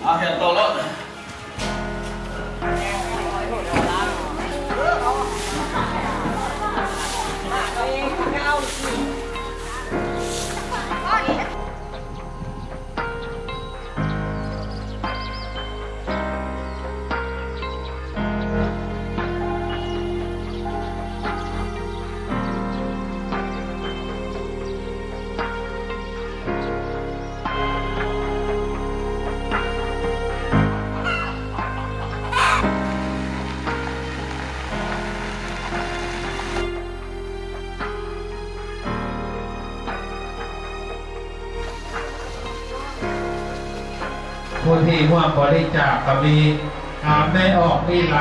ເອົາແຂນຕໍ່ເລີຍ. ຜູ້ທີ່ຮ່ວມບໍລິຈາກກໍມີ ອາ ແມ່ອອກວິໄລ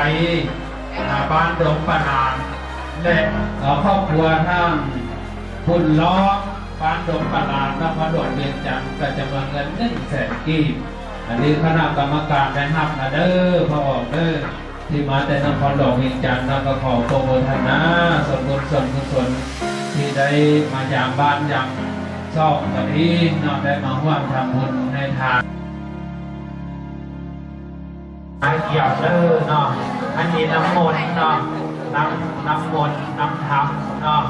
ອາ ບ້ານດົງປະນານ ແລະ ເອີ ຄອບຄົວທາງບຸນລ້ອມ ບ້ານດົງປະນານ ນະຄອນຫຼວງວຽງຈັນ ກໍຈຳນວນເງິນໜຶ່ງແສນກີບ. ອັນນີ້ຄະນະກຳມະການໄດ້ຮັບນະເດີ ພໍ່ອອກເດີ ທີ່ມາແຕ່ນະຄອນຫຼວງວຽງຈັນ ແລ້ວກໍຂໍອະນຸໂມທະນາສ່ວນບຸນສ່ວນກຸສົນ ທີ່ໄດ້ມາຢາມບ້ານຢາມຊ່ອງກໍດີເນາະ ໄດ້ມາຮ່ວມທຳບຸນໃຫ້ທານ. ໃຫ້ກຽດເດີເນາະ ອັນນີ້ນ້ຳມົນເນາະ ນ້ຳ ນ້ຳມົນ ນ້ຳທຳເນາະ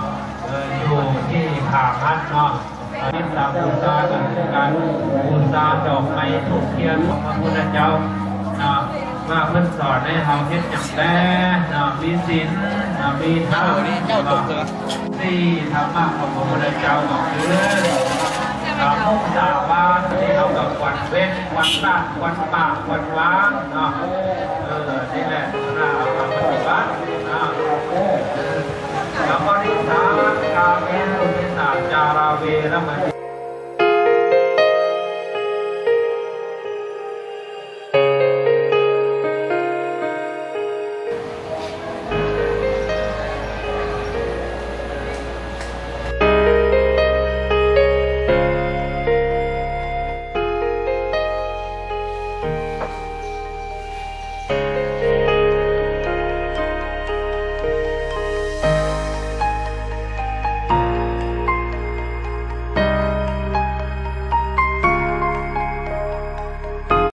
ເອີ ຢູ່ທີ່ຜາພັດເນາະ. ອັນນີ້ການບູຊາກໍຄືການບູຊາດອກໄມ້ທູບທຽນຂອງພະພຸດທະເຈົ້າເນາະ ວ່າເພິ່ນສອນໃຫ້ເຮົາເຮັດຫຍັງແດ່ເນາະ ມີສິນເນາະ ມີທຳເນາະ ສີ່ທຳມະຂອງພະພຸດທະເຈົ້າກໍຄື ອາ ມຸສາວາດ ທີ່ເຮົາກໍຄວນເວັ້ນ ຄວນຕັດ ຄວນປາກ ຄວນວາງເນາະ ເອີ ນີ້ແຫຼະ ເວລາເຮົາມາປະຕິບັດເນາະ ແລ້ວກໍທີ່ສາມ ກາເມສຸມິດສາຈາລາ ເວລະມະນີ